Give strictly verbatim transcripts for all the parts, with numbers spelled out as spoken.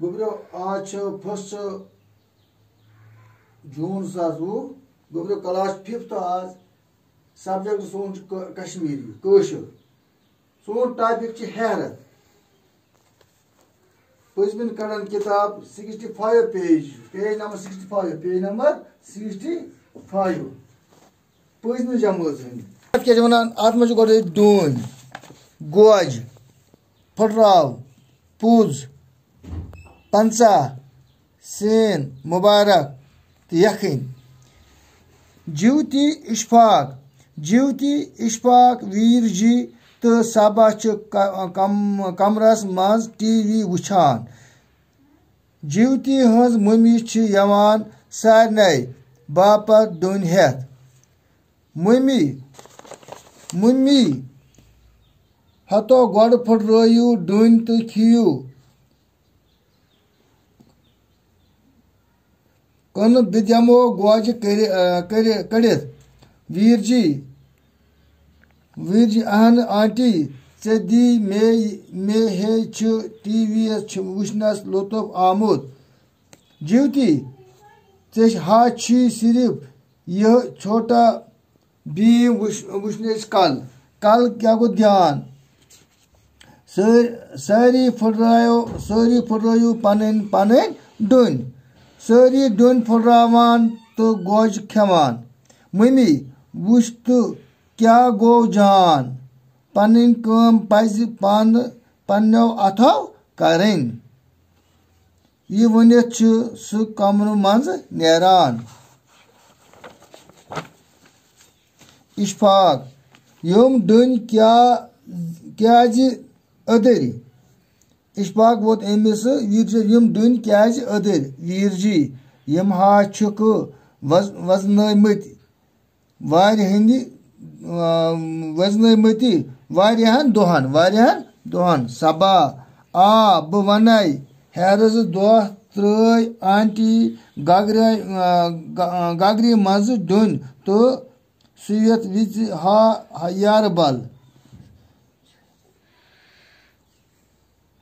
گوٚبرو، آز چھُ فسٹ جوٗن زٕ ساس وُہ۔ گوٚبرو، کلاس ففتھ آز۔ سبجیکٹ سون چھُ ک-، کشمیٖری، کٲشُر۔ سون ٹاپک چھُ ہیرت۔ پٔزمٮ۪ن کڑن کتاب، sixty five page, page number sixty five, page number sixty five. پٔزمٮ۪ن جمٲژ ہٕنٛدۍ۔ اتھ کیٛاہ چھِ ونان؟ اتھ منٛز چھُ گۄڈٕ ڈوٗنۍ، گوجہِ، پھٕٹراو، پُز، پنٛژاہ، سین، مبارک تہٕ یکھٕنۍ۔ جیوتی اشفاق، جیوتی اشفاق، ویر جی تہٕ صبا چھِ ک-، کم-، کمرس منٛز ٹی وی وٕچھان۔ جیوتی ہٕنٛز مٔمی چھِ یِوان سارنٕے باپتھ ڈوٗنۍ ہٮ۪تھ۔ مٔمی، مٔمی، ہتو گۄڈٕ پھٕٹرٲیِو ڈوٗنۍ تہٕ کھیٚیِو۔ کٕنہٕ بہٕ دِمو گوجہِ کٔرِ-، آ، کٔرِ-، کٔڑِتھ۔ ویر جی، ویر جی، اہن آنٹی، ژےٚ دی مے، مے ہے چھُ ٹی وی یس چھُ وٕچھنس لطف آمُت۔ جیوتی، ژےٚ ہا چھی صرف یہِ چھوٹا بھیم وٕچھ-، وٕچھنٕچ کل۔ کل کیٛاہ گوٚو دھیان؟ سٲ-، سٲری پھٕٹرٲیِو، سٲری پھٕٹرٲیِو پنٕنۍ پنٕنۍ ڈوٗنۍ۔ سٲری ڈوٗنۍ پھٕٹراوان تہٕ گوجہِ کھٮ۪وان۔ مٔمی، وٕچھ تہٕ کیٛاہ گوٚو جان؟ پنٕنۍ کٲم پزِ پانہٕ پننیو اتھو کرٕنۍ۔ یہِ ؤنِتھ چھُ سُہ کمرٕ منٛزٕ نیران۔ اشفاق، یِم ڈوٗنۍ کیا-، کیازِ أدٕرۍ؟ اشفاق ووت أمِس ویٖر جی، یِم ڈوٗنۍ کیازِ أدٕرۍ؟ ویٖر جی، یِم ہا چھِکھ وز-، وزنٲومٕتۍ واریاہَن، آ، وزنٲومٕتۍ واریاہَن دۄہَن، واریاہَن دۄہَن۔ صبا، آ، بہٕ وَنَے، ہیرٕز دۄہ ترٛٲے آنٹی گگرِ، آ، گ-، آ، گگرِ منٛزٕ ڈوٗنۍ تہٕ سُوِتھ وِزِ ہا یارٕ بل۔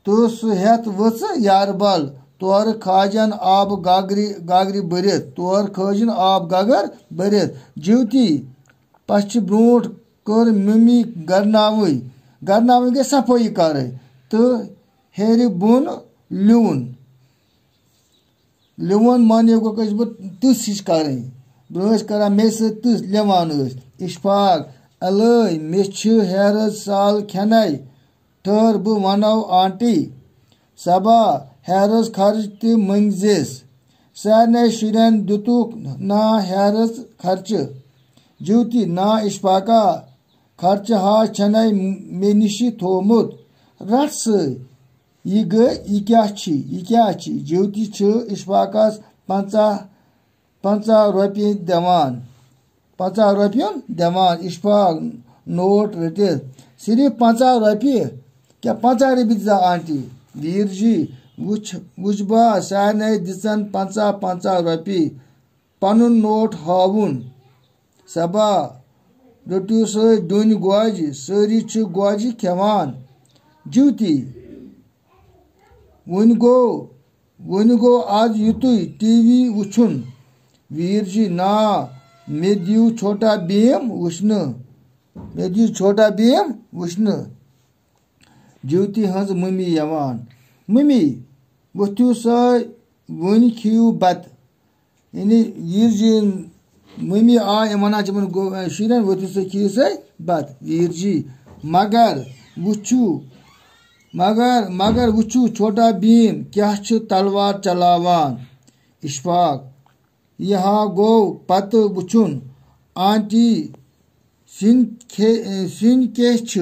تہٕ سُہ ہٮ۪تھ ؤژھ یارٕ بل، تورٕ کھاجن آبہٕ گگرِ، گگرِ بٔرِتھ، تورٕ کھٲجِن آب گگر بٔرِتھ۔ جیوتی پچھِ برونٛٹھ کٔر مٔمی گرناوٕنۍ، گرناوٕنۍ گٔے صفٲیی کرٕنۍ تہٕ ہیرِ بۄن لیوُن۔ لیوُن معنی گوٚو کٲنٛسہِ بہٕ تٕژھ ہِش کرٕنۍ۔ برونٛہہ ٲسۍ کران مےٚ سۭتۍ تٕژھ، لیوان ٲسۍ۔ اشفاق، الٲے، مےٚ چھِ ہیرٕ سال کھٮ۪نَے۔ ٹھٔہر، بہٕ وَنو آنٹی۔ صبا، ہیرٕز خرچ تہِ مٔنٛگزِس۔ سارنٕے شُرٮ۪ن دِتُکھ نا ہیرٕز خرچہٕ؟ جیوتی، نا اشفاقا، خرچہٕ ہا چھَنَے مےٚ نِشی تھوٚومُت۔ رَٹ سۭتۍ۔ یہِ گٔے، یہِ کیٛاہ چھی؟ یہِ کیٛاہ چھی؟ جیوتی چھِ اشفاقس پنٛژاہ، پنٛژاہ رۄپیہِ دِوان۔ پنٛژاہ رۄپیہِ دِوان۔ اشفاق نوٹ رٔٹِتھ۔ صرف پنٛژاہ رۄپیہِ؟ کیٛاہ پنٛژاہ رۄپیہِ دِژا آنٹی؟ ویٖر جی، وٕچھ، وٕچھ با، سارنٕے دِژن پنٛژاہ، پنٛژاہ رۄپیہِ۔ پنُن نوٹ ہاوُن۔ صبا، رٔٹِو سۭتۍ ڈوٗنۍ گوجہِ، سٲری چھِ گوجہِ کھٮ۪وان۔ جیوتی، وۄنۍ گوٚو، وۄنۍ گوٚو آز یُتُے ٹی وی وٕچھُن۔ ویٖر جی، نا، مےٚ دِیِو چھوٹا بھیم وٕچھنہٕ۔ مےٚ دِیِو چھوٹا بھیم وٕچھنہٕ۔ جیوتی ہٕنٛز مٔمی یِوان۔ مٔمی، ؤتھِو سا، وۄنۍ کھیٚیِو بتہٕ۔ یعنی ویٖر جی، مٔمی آے، یِم وَنان چھِ یِمَن گو-، شُرٮ۪ن، ؤتھِو سا، کھیٚیِو سا بتہٕ۔ ویٖر جی، مگر وٕچھِو، مگر، مگر وٕچھِو، چھوٹا بھیم کیٛاہ چھُ تلوار چلاوان۔ اشفاق، یہِ ہا گوٚو پتہٕ وٕچھُن، آنٹی سِنۍ کھے-، سِنۍ کیٛاہ چھِ؟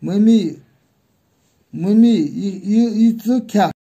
مٔمی، مٔمی، یہِ، یہِ، یہِ ژٕ کھٮ۪کھ۔